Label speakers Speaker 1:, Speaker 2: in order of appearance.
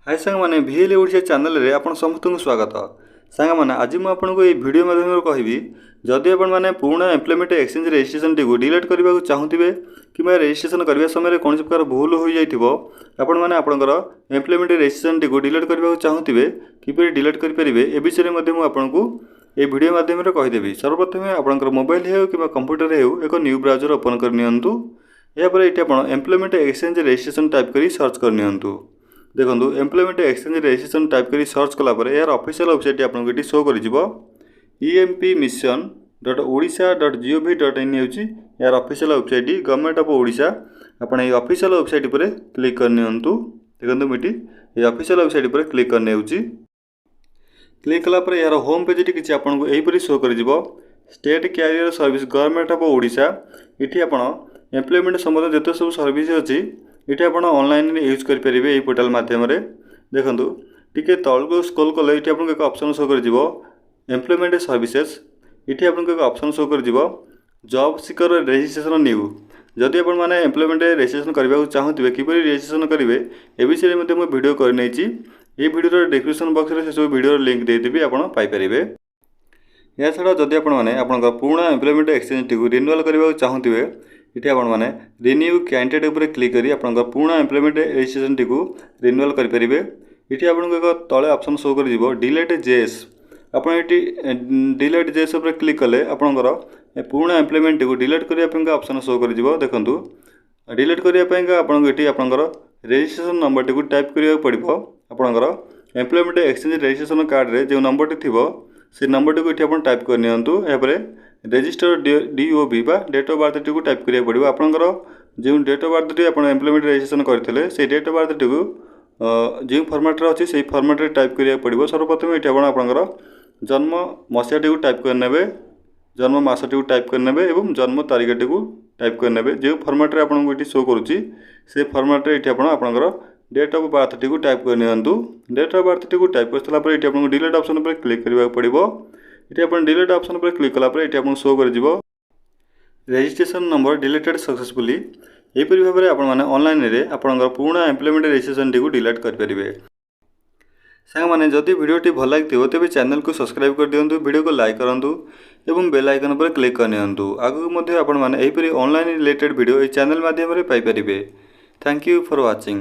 Speaker 1: High ସାଙ୍ଗମାନେ, ଭିଏଲ୍ ଓଡ଼ିଶା ଚ୍ୟାନେଲରେ ଆପଣ ସମସ୍ତଙ୍କୁ ସ୍ୱାଗତ। ସାଙ୍ଗମାନେ, ଆଜି ମୁଁ ଆପଣଙ୍କୁ ଏହି ଭିଡ଼ିଓ ମାଧ୍ୟମରେ କହିବି, ଯଦି ଆପଣମାନେ ପୁରୁଣା ଏମ୍ପ୍ଲୟମେଣ୍ଟ ଏକ୍ସଚେଞ୍ଜ ରେଜିଷ୍ଟ୍ରେସନଟିକୁ ଡିଲିଟ୍ କରିବାକୁ ଚାହୁଁଥିବେ କିମ୍ବା ରେଜିଷ୍ଟ୍ରେସନ କରିବା ସମୟରେ କୌଣସି ପ୍ରକାର ଭୁଲ ହୋଇଯାଇଥିବ, ଆପଣମାନେ ଆପଣଙ୍କର ଏମ୍ପ୍ଲୟମେଣ୍ଟ ରେଜିଷ୍ଟ୍ରେସନଟିକୁ ଡିଲିଟ୍ କରିବାକୁ ଚାହୁଁଥିବେ, କିପରି ଡିଲିଟ୍ କରିପାରିବେ, ଏ ବିଷୟରେ ମଧ୍ୟ ମୁଁ ଆପଣଙ୍କୁ ଏହି ଭିଡ଼ିଓ ମାଧ୍ୟମରେ କହିଦେବି। ସର୍ବପ୍ରଥମେ ଆପଣଙ୍କର ମୋବାଇଲ ହେଉ କିମ୍ବା କମ୍ପ୍ୟୁଟର ହେଉ, ଏକ ନ୍ୟୁ ବ୍ରାଉଜର ଓପନ୍ କରିନିଅନ୍ତୁ। ଏହାପରେ ଏଠି ଆପଣ ଏମ୍ପ୍ଲୟମେଣ୍ଟ ଏକ୍ସଚେଞ୍ଜ ରେଜିଷ୍ଟ୍ରେସନ ଟାଇପ୍ କରି ସର୍ଚ୍ଚ କରିନିଅନ୍ତୁ। ଦେଖନ୍ତୁ, ଏମ୍ପ୍ଲୟମେଣ୍ଟ ଏକ୍ସଚେଞ୍ଜ ରେଜିଷ୍ଟ୍ରେସନ ଟାଇପ୍ କରି ସର୍ଚ୍ଚ କଲା ପରେ ଏହାର ଅଫିସିଆଲ ୱେବସାଇଟ୍ ଆପଣଙ୍କୁ ଏଠି ଶୋ କରିଯିବ। empmission.odisha.gov.in ହେଉଛି ଏହାର official website, government of Odisha. ଆପଣ ଏହି ଅଫିସିଆଲ ୱେବସାଇଟ୍ ଉପରେ କ୍ଲିକ୍ କରିନିଅନ୍ତୁ। ଦେଖନ୍ତୁ, ମୁଁ ଏଠି ଏହି ଅଫିସିଆଲ ୱେବସାଇଟ୍ ଉପରେ କ୍ଲିକ୍ କରିନେଉଛି। କ୍ଲିକ୍ କଲା ପରେ ଏହାର ହୋମ୍ ପେଜ୍ଟି କିଛି ଆପଣଙ୍କୁ ଏହିପରି show କରିଯିବ, State Career Service, Government of Odisha। ଏଠି ଆପଣ ଏମ୍ପ୍ଲୟମେଣ୍ଟ ସମ୍ବନ୍ଧୀୟ ଯେତେ ସବୁ ସର୍ଭିସ୍ ଅଛି, ଏଠି ଆପଣ ଅନଲାଇନରେ ୟୁଜ୍ କରିପାରିବେ ଏହି ପୋର୍ଟାଲ ମାଧ୍ୟମରେ। ଦେଖନ୍ତୁ, ଟିକେ ତଳକୁ ସ୍କ୍ରୋଲ୍ କଲେ ଏଠି ଆପଣଙ୍କୁ ଏକ ଅପସନ୍ ଶୋ କରିଯିବ, ଏମ୍ପ୍ଲୟମେଣ୍ଟ ସର୍ଭିସେସ୍। ଏଠି ଆପଣଙ୍କୁ ଏକ ଅପସନ୍ ଶୋ କରିଯିବ, ଜବ୍ ସିକର ରେଜିଷ୍ଟ୍ରେସନ ନ୍ୟୁ। ଯଦି ଆପଣମାନେ ଏମ୍ପ୍ଲୟମେଣ୍ଟ ରେଜିଷ୍ଟ୍ରେସନ କରିବାକୁ ଚାହୁଁଥିବେ, କିପରି ରେଜିଷ୍ଟ୍ରେସନ କରିବେ, ଏ ବିଷୟରେ ମଧ୍ୟ ମୁଁ ଭିଡ଼ିଓ କରିନେଇଛି। ଏହି ଭିଡ଼ିଓର ଡିସ୍କ୍ରିପସନ୍ ବକ୍ସରେ ସେସବୁ ଭିଡ଼ିଓର ଲିଙ୍କ୍ ଦେଇଦେବି, ଆପଣ ପାଇପାରିବେ। ଏହାଛଡ଼ା ଯଦି ଆପଣମାନେ ଆପଣଙ୍କ ପୁରୁଣା ଏମ୍ପ୍ଲୟମେଣ୍ଟ ଏକ୍ସଚେଞ୍ଜଟିକୁ ରିନ୍ୟୁଆଲ୍ କରିବାକୁ ଚାହୁଁଥିବେ, ଏଠି ଆପଣମାନେ ରିନ୍ୟୁ କ୍ୟାଣ୍ଡିଡେଟ୍ ଉପରେ କ୍ଲିକ୍ କରି ଆପଣଙ୍କ ପୁରୁଣା ଏମ୍ପ୍ଲୟମେଣ୍ଟ ରେଜିଷ୍ଟ୍ରେସନଟିକୁ ରିନ୍ୟୁଆଲ୍ କରିପାରିବେ। ଏଠି ଆପଣଙ୍କୁ ଏକ ତଳେ ଅପସନ୍ ଶୋ କରିଯିବ, ଡିଲେଟ୍ ଜେଏସ୍। ଆପଣ ଏଠି ଡିଲେଟ୍ ଜେଏସ୍ ଉପରେ କ୍ଲିକ୍ କଲେ ଆପଣଙ୍କର ପୁରୁଣା ଏମ୍ପ୍ଲୟମେଣ୍ଟଟିକୁ ଡିଲେଟ୍ କରିବା ପାଇଁକା ଅପସନ୍ ଶୋ କରିଯିବ। ଦେଖନ୍ତୁ, ଡିଲେଟ୍ କରିବା ପାଇଁକା ଆପଣଙ୍କୁ ଏଠି ଆପଣଙ୍କର ରେଜିଷ୍ଟ୍ରେସନ ନମ୍ବରଟିକୁ ଟାଇପ୍ କରିବାକୁ ପଡ଼ିବ। ଆପଣଙ୍କର ଏମ୍ପ୍ଲୟମେଣ୍ଟ ଏକ୍ସଚେଞ୍ଜ ରେଜିଷ୍ଟ୍ରେସନ କାର୍ଡ଼ରେ ଯେଉଁ ନମ୍ବରଟି ଥିବ, ସେ ନମ୍ବରଟିକୁ ଏଠି ଆପଣ ଟାଇପ୍ କରିନିଅନ୍ତୁ। ଏହାପରେ ରେଜିଷ୍ଟର ଡିଓବି ବା ଡେଟ୍ ଅଫ୍ ବାର୍ଥଟିକୁ ଟାଇପ୍ କରିବାକୁ ପଡ଼ିବ। ଆପଣଙ୍କର ଯେଉଁ ଡେଟ୍ ଅଫ୍ ବାର୍ଥଟି ଆପଣ ଏମ୍ପ୍ଲୟମେଣ୍ଟ ରେଜିଷ୍ଟ୍ରେସନ କରିଥିଲେ, ସେଇ ଡେଟ୍ ଅଫ୍ ବାର୍ଥଟିକୁ ଯେଉଁ ଫର୍ମାଟ୍ରେ ଅଛି, ସେଇ ଫର୍ମାଟ୍ରେ ଟାଇପ୍ କରିବାକୁ ପଡ଼ିବ। ସର୍ବପ୍ରଥମେ ଏଠି ଆପଣ ଆପଣଙ୍କର ଜନ୍ମ ମସିହାଟିକୁ ଟାଇପ୍ କରିନେବେ, ଜନ୍ମ ମାସଟିକୁ ଟାଇପ୍ କରିନେବେ ଏବଂ ଜନ୍ମ ତାରିଖଟିକୁ ଟାଇପ୍ କରିନେବେ। ଯେଉଁ ଫର୍ମାଟ୍ରେ ଆପଣଙ୍କୁ ଏଠି ଶୋ କରୁଛି, ସେ ଫର୍ମାଟ୍ରେ ଏଠି ଆପଣ ଆପଣଙ୍କର ଡେଟ୍ ଅଫ୍ ବାର୍ଥଟିକୁ ଟାଇପ୍ କରିନିଅନ୍ତୁ। ଡେଟ୍ ଅଫ୍ ବାର୍ଥଟିକୁ ଟାଇପ୍ କରିସାରିଲା ପରେ ଏଠି ଆପଣଙ୍କୁ ଡିଲେଟ୍ ଅପସନ୍ ଉପରେ କ୍ଲିକ୍ କରିବାକୁ ପଡ଼ିବ। ଏଠି ଆପଣ ଡିଲେଟ୍ ଅପସନ୍ ଉପରେ କ୍ଲିକ୍ କଲା ପରେ ଏଠି ଆପଣଙ୍କୁ ଶୋ କରିଯିବ, ରେଜିଷ୍ଟ୍ରେସନ ନମ୍ବର ଡିଲେଟେଡ୍ ସକ୍ସେସଫୁଲି। ଏହିପରି ଭାବରେ ଆପଣମାନେ ଅନଲାଇନରେ ଆପଣଙ୍କର ପୁରୁଣା ଏମ୍ପ୍ଲୟମେଣ୍ଟ ରେଜିଷ୍ଟ୍ରେସନଟିକୁ ଡିଲେଟ୍ କରିପାରିବେ। ସାଙ୍ଗମାନେ, ଯଦି ଭିଡ଼ିଓଟି ଭଲ ଲାଗିଥିବ, ତେବେ ଚ୍ୟାନେଲକୁ ସବସ୍କ୍ରାଇବ୍ କରିଦିଅନ୍ତୁ, ଭିଡ଼ିଓକୁ ଲାଇକ୍ କରନ୍ତୁ ଏବଂ ବେଲ୍ ଆଇକନ୍ ଉପରେ କ୍ଲିକ୍ କରିନିଅନ୍ତୁ। ଆଗକୁ ମଧ୍ୟ ଆପଣମାନେ ଏହିପରି ଅନଲାଇନ୍ ରିଲେଟେଡ୍ ଭିଡ଼ିଓ ଏହି ଚ୍ୟାନେଲ ମାଧ୍ୟମରେ ପାଇପାରିବେ। Thank you for watching.